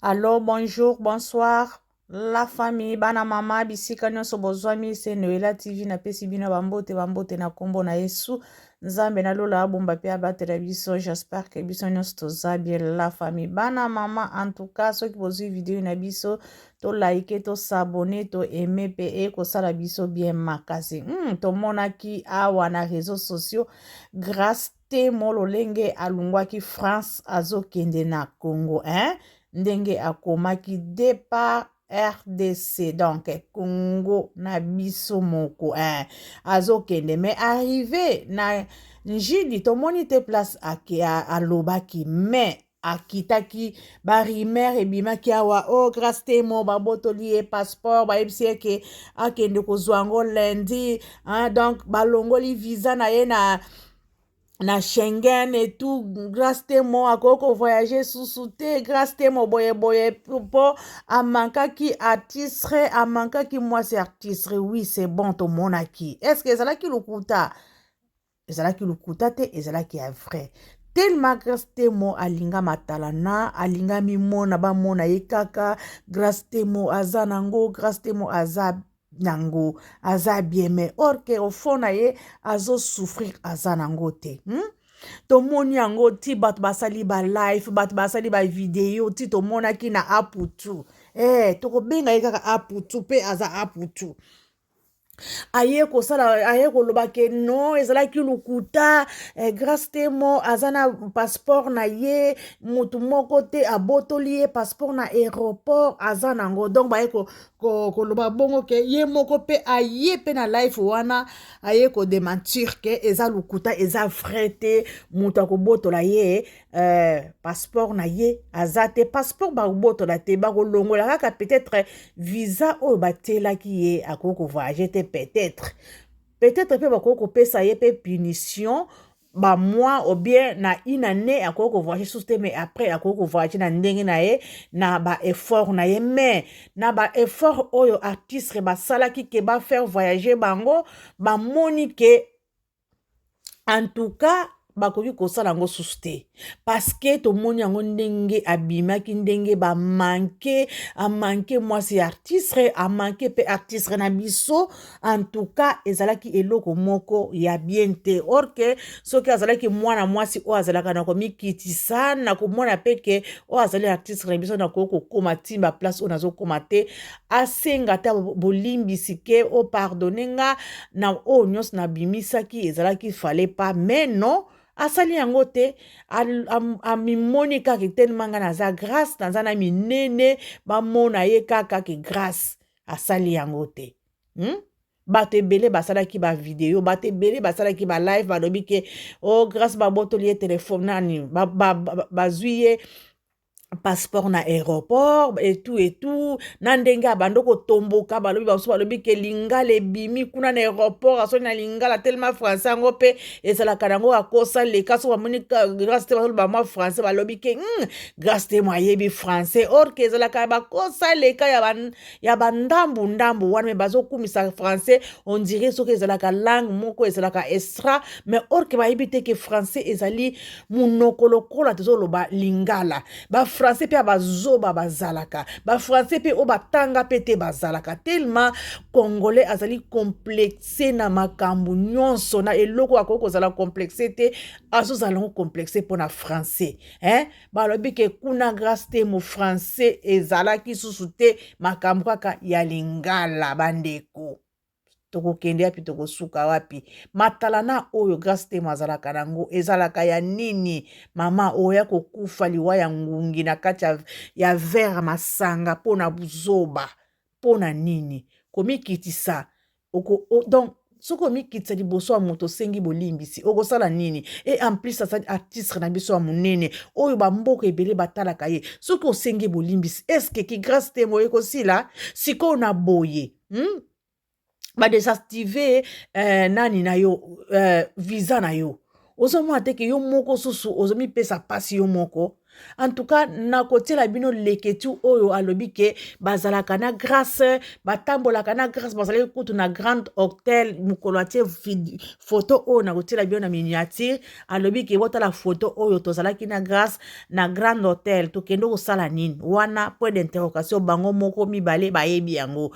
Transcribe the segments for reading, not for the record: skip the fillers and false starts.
Allo bonjour bonsoir la famille bana mama bisika nyonso bozwami se Noela TV napesi bino bambote bambote na nkombo na Yesu Nzambe na lola abomba mpe abatela biso. J'espère que biso nyonso toza bien la famille bana mama. En tout cas soki bozwi video na biso, to like, to s'abonner, to aimer mpe ekosala biso bien makasi. Tomonaki awa na réseaux sociaux Grâce Temo lolenge alungwaki France azokende na Congo, hein? Ndenge akomaki départ RDC, donc Congo na biso moko, hein? Azokende, mais arrivé na Njili tomoni te place ake alobaki, mais akitaki. Barumeurs ebimaki awa: o oh, Grâce Temo babotoli ye passeport, bayebisi ye ke akende kozwa yango lundi, hein? Donc balongoli visa na ye na Schengen et tout. Grâce Temo akoki kovoyage susu te. Grâce Temo boyeboye mpo amankaki artiste, amankaki mwasi artiste. Oui, c'est bon, tomonaki. Est ce que ezalaki lokuta? Ezalaki lokuta te, ezalaki ya vrai. Tellement Grâce Temo alinga matalana, alinga mimona, bamona ye kaka. Grâce Temo aza nango, Grâce Temo aza nango, aza bien, mais or que au fond na ye azosouffrir, aza nango te, Tomoni yango ti bato basali balive, bato basali bavideo, ti tomonaki na Aputu. Tokobenga ye kaka Aputu mpe aza Aputu. Aye kosala, aye koloba ke non, ezalaki lokuta. Grâce Temo aza na passeport na ye, motu moko te abotoli ye passeport na aéroport, aza nango. Donc baye koloba bongo ke ye moko mpe aye mpe na live wana, aye kodémentir ke eza lokuta, eza vrai te. Moto akobotola ye passeport na ye aza te. Passeport bakobotola te, bakolongola kaka peut-être visa oyo batielaki ye, akoki kovoyage te. Peut-être mpe bakoki kopesa ye mpe punition bamois ou bien na une année, akoki kovoyage susu te. Mais après akoki kovoyage na ndenge na ye, na baeffort na ye. Mais na baeffort oyo artiste basalaki ke bafaire voyager bango, bamoni ke en tout cas bakoki kosala yango susu te, parce que tomoni yango ndenge abimaki, ndenge bamanke, amanke mwasi ya artiste, amanke mpe artiste na biso. En tout cas ezalaki eloko moko ya bien te. Or que soki azalaki mwana mwasi oyo azalaka na komikitisa, na komona mpe ke oyo azali artiste na biso, nakoki kokóma ntimba place oyo nazokóma te, asenga te bolimbisi ke opardonne nga na oyo nyonso nabimisaki, ezalaki fallait pas. Mais non, asali yango te. Amimoni kaka telema nga naza Grâce, naza na minene, bamona ye kaka ke Grâce asali yango te, Bato ebele basalaki bavideo, bato ebele basalaki balive, balobi ke o oh, Grâce babotoli ye telefone nani, bazwi ye passeport na aéroport et tout et tout. Na ndenge abandi kotomboka, balobi, bamosusu balobi ke lingala ebimi kuna na aéroport, asoli na lingala telema français yango mpe ezalaka nango akosa leka. So bamoni Grâce te bazoloba mwa français, balobi ke Grâce te mo ayebi français, or ke ezalaka bakosa leka ya bandambu ndambu wana. Me bazokumisa français, on dirait soki ezalaka langue moko ezalaka extra, mais or ke bayebi te ke français ezali monoko lokola tozoloba lingala. Bafrançais mpe ya bazoba bazalaka, bafrançais mpe oyo batanga mpe te bazalaka. Tellement Congolais azali complexe na makambo nyonso, na eloko akoki kozala complexe te, azozala yango complexe mpona français, hein? Balobi ke kuna Grâce te mo français ezalaki susu te, makambo kaka ya lingala. Bandeko, tokokende wapi? Tokosuka wapi? Matala na oyo Grâce Temo azalaka nango ezalaka ya nini? Mama oyo kokufa liwa ya ngungi na kati ya verre masanga mpo na buzoba, mpo na nini komikitisa? Donc soki omikitisa liboso ya moto, osengi bolimbisi, okosala nini? E en plus azali artiste na biso ya monene oyo bamboka ebele batalaka ye. Soki osengi bolimbisi, est-ce que Grâce Temo ekosila sikoyo na boye, Badésactive nani na yo, visa na yo, ozomona te ke yo moko susu ozomipesa mpasi yo moko. En tout cas, nakotiela bino Leketchou oyo alobi ke bazalaka na Grâce, batambolaka na Grâce, bazalaki kutu na Grand Hotel. Mokolo atie photo oyo nakotiela bino na miniature, alobi ke botala photo oyo, tozalaki na Grâce na Grand Hotel, tokende kosala nini wana? Point d'interrogation. Bango moko mibale bayebi yango.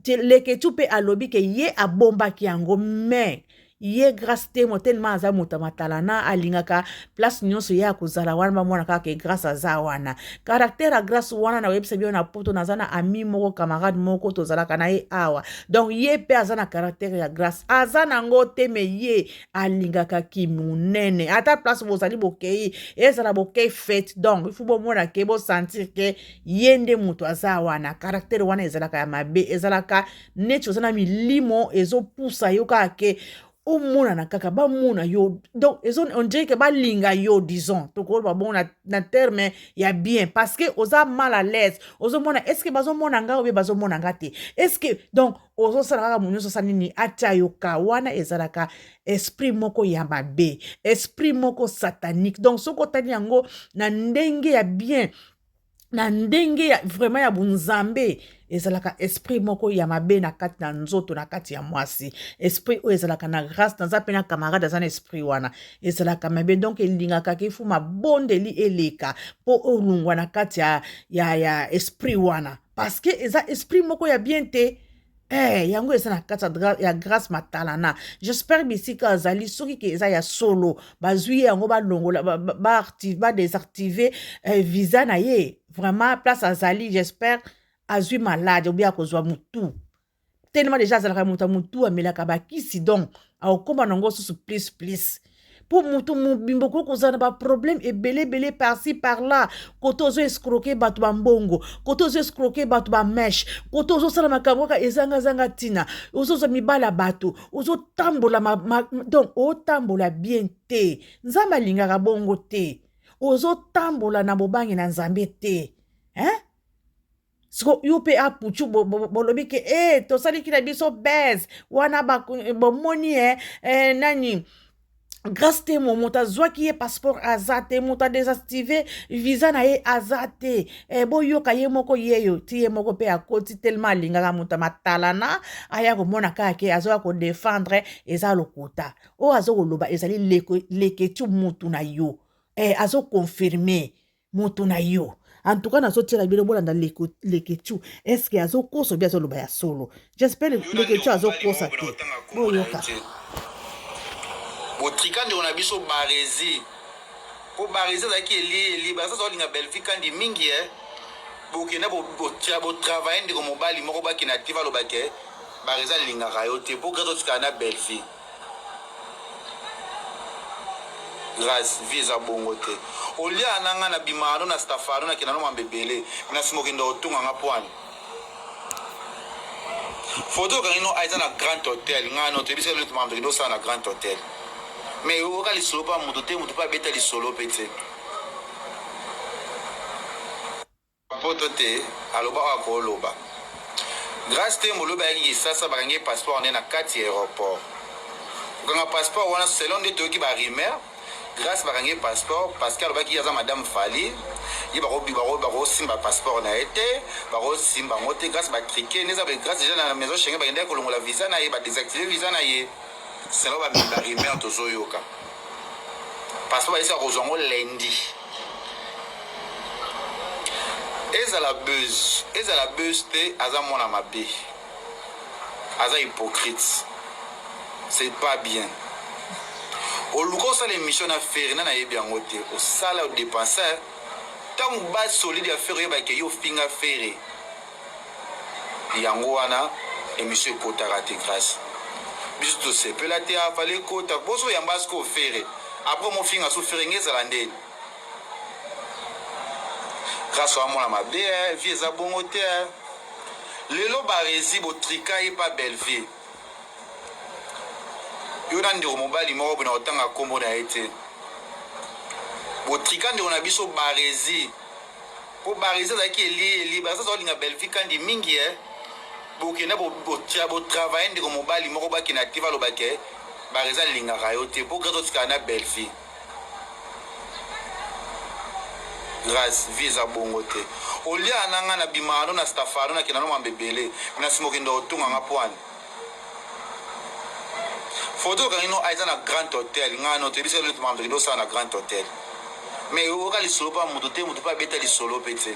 Leketchou mpe alobi ke ye abombaki yango, mais ye Grâce Temo, tellement aza moto ya matalana, alingaka place nyonso ye akozala wana, bamona kaka ke Grâce aza wana. Caractère ya Grâce wana, nakoyebisa bino, na Poto naza na ami moko, camarade moko tozalaka na ye awa. Donc ye mpe aza na caractère ya Grâce, aza nango te, mais ye alingaka kimonene. Ata place bozali, bokei, ezala bokei fête, donc il faut bomona ke, bosentir ke ye nde moto aza wana. Caractère wana ezalaka ya mabe, ezalaka neti oza na milimo ezopusa yo kaka ke omonana kaka, bamona yo. Donc on dirait ke balinga yo, disons tokoloba bongo na terme ya bien, parce que oza mal à l'aise, ozomona est ce que bazomona nga obe bazomona nga te, est ce que, donc ozosala kaka mo nyonso osala nini, atia yo ka wana. Ezalaka esprit moko ya mabe, esprit moko satanique. Donc soki otali yango na ndenge ya bien, na ndenge ya vraiment ya bonzambe, ezalaka esprit moko ya mabe na kati na nzoto, na kati ya mwasi. Esprit oyo ezalaka na Grâce, naza mpe na camarade aza na esprit wana, ezalaka mabe. Donc elingaka ke fu mabondeli eleka mpo olungwa na kati ya esprit wana, parce que eza esprit moko ya bien te. Yango eza na kati ya Grâce Matalana. J'espère bisika azali, soki ke eza ya solo, bazwi ye yango, balongola, badésactive visa na ye. Vraiment, place azali, j'espère azwi malade obi akozwa motu, tellement déjà azalaka moto ya motu, amelaka bakisi, donc akokóma nango susu plus plus. Mpo moto mobimba okoki kozala na baproblème ebele ebele par-ci par-là, kote ozo escroquer bato bambongo, kote ozo escroquer bato bamèches, kote ozosala makambo kaka ezangazanga ntina, ozozwa mibala ya bato, ozotambola donc otambola bien te. Nzambe alingaka bongo te. Ozotambola na bobangi na Nzambe te, hein? Siko yo mpe apuchu, bolobi ke e tosaliki na biso bese wana, bomoni e nani Grâce te, mo moto azwaki ye passeport aza te, moto adésactive visa na ye aza te. Boyoka ye moko, yeyo ti ye moko mpe akoti, tellement alingaka moto matalana, aya komona kaka ke azoya kodéfendre. Eza lokuta oyo aza koloba, ezali Leketchou mutu na yo, azoconfirmer moto na yo. En tout cas, nazotiela bino, bolanda Leketchou, est-ce azokosa obi azoloba ya solo? J'espère Leketchou azokosa te. Boyoka. Botrika ndeko na biso Barezi, mpo Barezi azalaki eli eli, Barezi azolinga Belvi Kandi mingi. Bokenda botravaille, ndeko mobali moko bakenda te, balobake Barezi alingaka yo te, mpo Grâce otikala na Belvi. Grâce, vie eza bongo te. Olia na nga na bimaka no na stafano, nakenda no mambe ebele na nsima, okenda otonganga pwani. Foto okangi no eza na Grand Hotel, ngai no toyebisa lelo makambo tokende osala na Grand Hotel, mais oyoka lisolo mpa moto te, moto mpe abeta lisolo mpe te. Poto te, aloba oyo akoloba. Grâce te, molobi ayaki Kisasa, bakangi ye passeport nde na kati ya aéroport. Kokanga passeport wana, selon nde toyoki barumeur, Grâce bakangi ye passeport parce que alobaki ye aza madame Fally, ye bakosimba passeport na ye te, bakosimba yango te. Grâce batriquer nde eza. Grâce déjà na maison Schengen, bakendaki kolongola visa na ye, badésactive visa na ye, selon barumeur tozoyoka. Passeport bayesaka kozwa yango lundi. Ezala buzz, ezala buzz te, aza mwana mabe, aza hypocrite, c'est pas bien. Oluka osala émission na Ferre, na nayebi yango te, osala odépense ntango base solide ya Ferre, oyebake yo ofinga Ferre, yango wana émission ekotaka te. Grâce, biso tosepela te, afale ekota boso oyamba siko Ferre, après mofinga so Ferre, nge ezala ndeni? Grâce wa mwana mabe, vie eza bongo te. Lelo Barezi botrika ye pa Belleville, yo na ndeko mobali moko boye na kotanga nkombo na ye te, botrika ndeko na biso Barezi, mpo Barezi azalaki eli eli, Barezi azolinga Belleville Kandi mingi. Bokenda botravaille, ndeko mobali moko bakenda te, balobake Barezi alingaka yo te, mpo Grâce otikala na Belleville. Grace, vie eza bongo te. Olia na nga na bimaka no na stafano na kenda no mambe ebele. Na sima okenda kotunga nga pwani. Photo okangi no eza na Grand Hotel. Nga no toyebisa yo makambo tokende osala na Grand Hotel. Mais oyoka lisolo pa moto te, moto pe abeta lisolo pe te.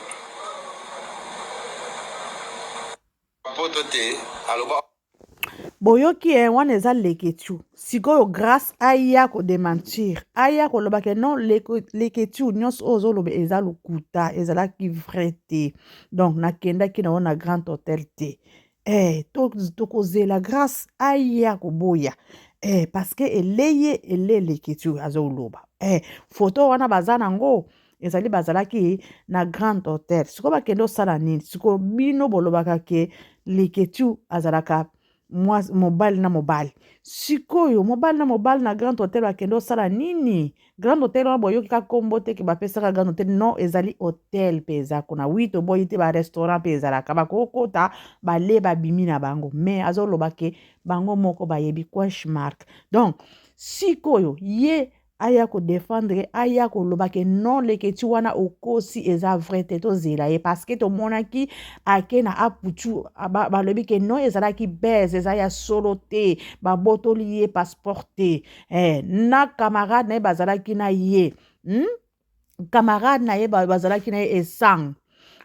Poto te aloba. Boyoki eh, wana eza leketchou. Sikoyo Grace aya ko dementir, aya koloba ke non leketchou nyonso oyo ozoloba eza lokuta, ezalaki vrai te. Donc nakendaki na yo na Grand Hotel te. Eh, tokozela Grace aya koboya. Eh, parce que eleye ele leketchou azoloba. Eh, photo wana baza nango ezali bazalaki na Grand Hotel. Sikoyo bakende osala nini? Sikoyo bino bolobaka ke Leketchou azalaka mobali na mobali. Sikoyo mobali na mobali na Grand Hotel bakende osala nini? Grand Hotel wana boyoki ka kombo te ke bapesaka Grand Hotel. Non, ezali hotel mpe eza kuna. Oui, toboyi te ba restaurant mpe ezalaka. Bakokota bale babimi na bango. Mais azoloba ke bango moko bayebi Quashmark. Donc sikoyo ye aya ko defendre aya koloba ke non leketshou wana okosi eza vrai te tozela ye parce que tomonaki ake na apuchu balobi ke non ezalaki buzz eza ya solo te babotoli ye passeport te eh, na camarade na ye bazalaki na ye Camarade na ye bazalaki na ye esang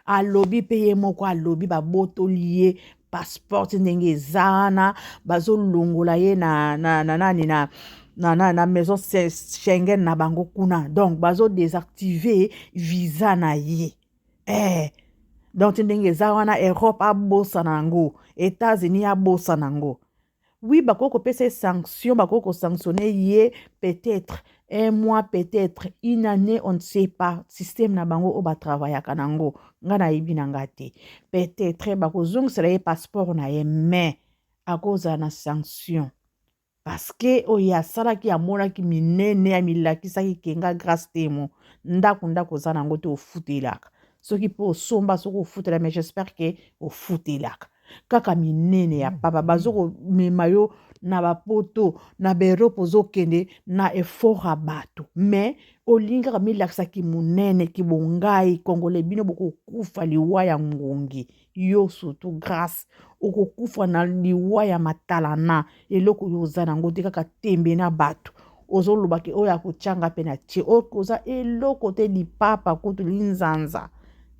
alobi mpe ye moko alobi babotoli ye passeport ndenge eza wana bazolongola ye na, na, na nani na na, na, na maison Schengen na bango kuna donc bazo désactiver visa na ye eh. Donc ndenge eza wana Europe abosana yango, États-Unis abosana yango. Oui, bakoki kopesa ye sanction, bakoki kosanctionne ye peut-être un mois, peut-être une année, on ne sait pas. Système na bango oyo batravayaka nango, nga nayebi na nga te. Peut-être bakozongisela ye passeport na ye, mais akozala na sanction. Parce que oyo asalaki amonaki minene, amilakisaki kenga Grâce Temo. Ndako ndako oza nango te ofutelaka. Soki mpe osomba soki ofutela, mais j'espère que ofutelaka. Kaka minene ya papa bazo komema yo na bapoto na baEurope, ozokende na effort ya bato, mais olingi kaka milakisa kimonene kibongai. Congolais bino bokokufa liwa ya ngongi. Yo surtout Grâce okokufa na liwa ya matalana. Eloko oyo oza nango te, kaka tembe na bato ozolobaki oyo akotyanga mpe na tie oyo koza eloko te, lipapa kutu linzanza,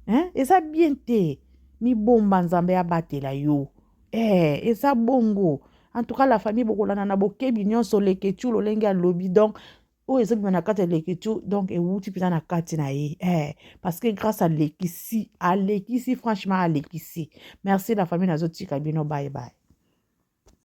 hein? Eza bien te. Mibomba, Nzambe abatela yo. Eh, eza bongo. En tout cas la famille, bokolanda na bokebi nyonso Leketchou lolenge alobi. Donc oyo ezobima na kati ya Leketchou, donc ewuti mpenza na kati na ye eh, parce que Grâce alekisi, alekisi, franchement alekisi. Merci la famille, nazotika bino, bye bye.